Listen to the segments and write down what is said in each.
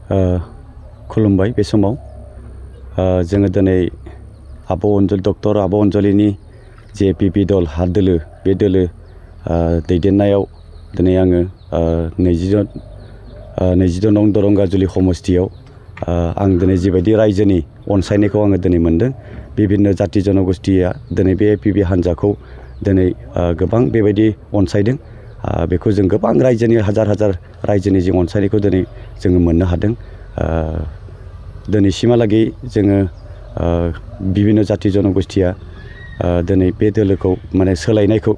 खुलुमबाय बे समाव जोङो दिनै डक्टर आब' अनजलिनि जे एपिपि दल हाद दोलो बे दोलो दैदेननायाव दिनै आङो 22 नं दरंगाजुलि समस्तियाव आं दिनै जिबायदि रायजोनि अनसायनायखौ आङो दिनै मोनदों बिभिन्न जाति जनगोष्ठीया दिनै बे एपिपि हान्जाखौ दिनै गोबां बेबायदि अनसायदों बेखौ जों गोबां रायजोनि हाजार हाजार रायजोनि जों अनसायनायखौ दिनै जोङो मोननो हादों दिनैसिमहालागै जोङो बिभिन्न जाति जनगोष्ठीया दिनै बे दोलोखौ माने सोलायनायखौ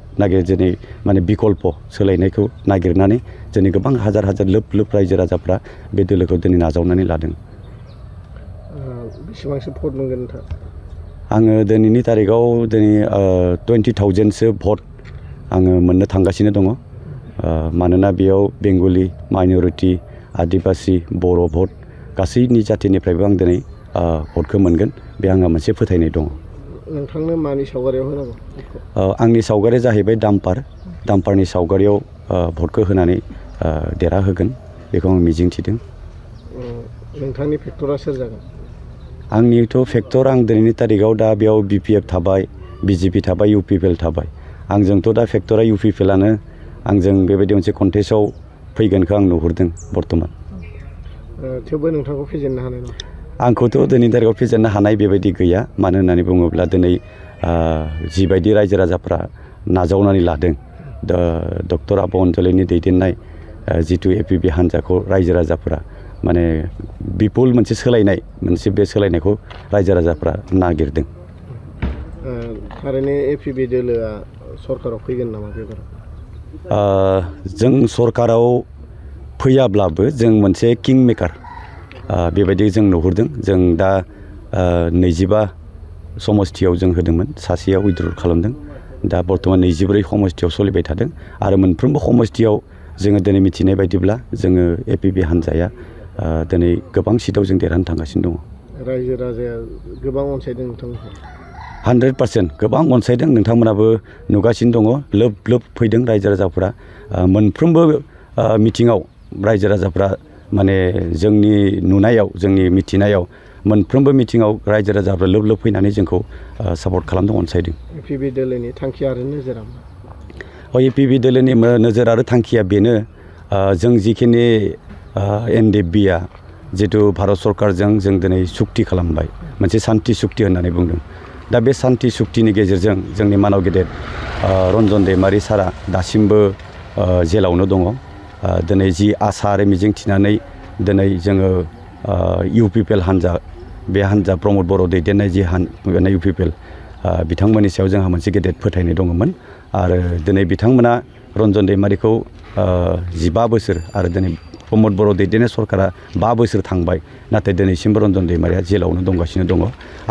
दिनै माने बिकल्प सोलायनायखौ नागिरनानै दिनै गोबां हाजार हाजार लोब लोब रायजो राजाफ्रा बे दोलोखौ दिनै नाजावनानै लादों। बेसेबांसो भट मोनगोन नोंथां? आङो दिनैनि तारिखाव दिनै 20,000सो भट आङो मोननो थांगासिनो दङ मानोना बेयाव बेंगलि माइनरिटि आदिबासि बर' भट गासैनि जातिनिफ्रायबो आं दिनै भटखौ मोनगोन बे आंहा मोनसे फोथायनाय दङ। नोंथांनो मानि सावगारियाव होनांगौ? आंनि सावगारिया जाहैबाय दाम्पारनि सावगारियाव भटखौ होनानै देरहाहोगोन बेखौ आं मिजिंथिदों। नोंथांनि फेक्टरा सोर जागोन? आंनिथ' फेक्टर आं दिनैनि तारिखाव दा बेयाव BPF थाबाय BJP थाबाय UPPL थाबाय आंजोंथ' दा फेक्टरा UPPLआनो आंजों बेबायदि मोनसे कन्टेस्टआव फैगोनखौ आं नुहुरदों बर्थमान। थेवबो नोंथांखौ फेजेननो हानाय नङा? आंखौथ' दिनैनि तारिखाव फेजेननो हानाय बेबायदि गैया मानो होननानै बुङोब्ला दिनै जिबायदि रायजो राजाफ्रा नाजावनानै लादों डक्टर आब' अनजलिनि दैदेननाय जिथु एपिपि हान्जाखौ रायजो राजाफ्रा माने बिपुल मोनसे सोलायनाय बे सोलायनायखौ रायजो राजाफ्रा नागिरदों। थारैनो एपिपि दोलोआ सरकाराव फैगोन नामा बेबाराव? जों सरकाराव फैयाब्लाबो जों मोनसे किं मेकार बेबायदि जों नुहुरदों। जों दा 25 समस्तियाव जों होदोंमोन सासेयाव उइथड्र खालामदों दा बर्थमान 24 समस्तियाव सोलिबाय थादों आरो मोनफ्रोमबो समस्तियाव जोङो दिनै मिथिनाय बायदिब्ला जोङो एपिपि हान्जाया दिनै गोबां सिटआव जों देरहानो थांगासिनो दङ। रायजो राजाया गोबां अनसायदों नोंथांमोनखौ? 100% गोबां अनसायदों नोंथांमोनाबो नुगासिनो दङ लोब लोब फैदों रायजो राजाफ्रा मोनफ्रोमबो मिटिङाव रायजो राजाफ्रा माने जोंनि नुनायाव जोंनि मिथिनायाव मोनफ्रोमबो मिटिङाव रायजो राजाफ्रा लोब लोब फैनानै जोंखौ सापर्ट खालामदों अनसायदों। एपिपि दोलोनि थांखि आरो नोजोरा मा? एपिपि दोलोनि नोजोर आरो थांखिया बेनो जों जिखिनि NDFBआ जिथु भारत सरकारजों जों दिनै सुक्ति खालामबाय मोनसे सान्ति सुक्ति होननानै बुंदों दा बे सान्ति सुक्तिनि गेजेरजों जोंनि मानाव गेदेर रन्जन दैमारि सारा दासिमबो जेलावनो दङ दिनै जि आसा आरो मिजिं थिनानै दिनै जोङो UPPL हान्जा बे हान्जा प्रमद बर' दैदेननाय जि UPPL बिथांमोननि सायाव जोंहा मोनसे गेदेर फोथायनाय दङमोन आरो दिनै बिथांमोना रन्जन दैमारिखौ 15 बोसोर आरो दिनै प्रमद बर' दैदेननाय सरकारा 5 बोसोर थांबाय नाथाय दिनैसिमबो रन्जन दैमारिया जेलावनो दंगासिनो दङ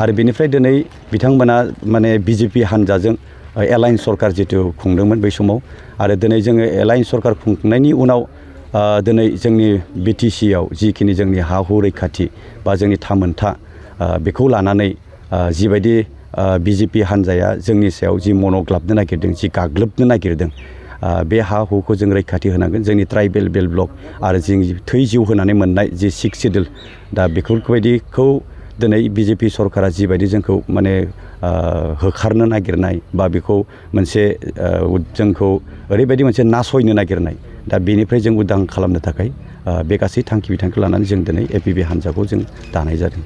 आरो बेनिफ्राय दिनै बिथांमोना माने BJP हान्जाजों एलायन्स सरकार जिथु खुंदोंमोन बै समाव आरो दिनै जोङो एलायन्स सरकार खुंनायनि उनाव दिनै जोंनि BTCआव जिखिनि जोंनि हा हु रैखाथि बा जोंनि थामोनथा बेखौ लानानै जिबायदि BJP हान्जाया जोंनि सायाव जि मनग्लाबनो नागिरदों जि गाग्लोबनो नागिरदों बे हा हुखौ जों रैखाथि होनांगोन जोंनि ट्राइबेल बेल्ट ब्लक आरो जों थै जिउ होनानै मोननाय जि 6 सिडुल दा बेफोरबायदिखौ दिनै BJP सरकारा जिबायदि जोंखौ माने होखारनो नागिरनाय बा बेखौ मोनसे जोंखौ ओरैबायदि मोनसे नासयनो नागिरनाय दा बेनिफ्राय जों उदां खालामनो थाखाय बे गासै थांखि बिथांखि लानानै जों दिनै एपिपि हान्जाखौ जों दानाय जादों।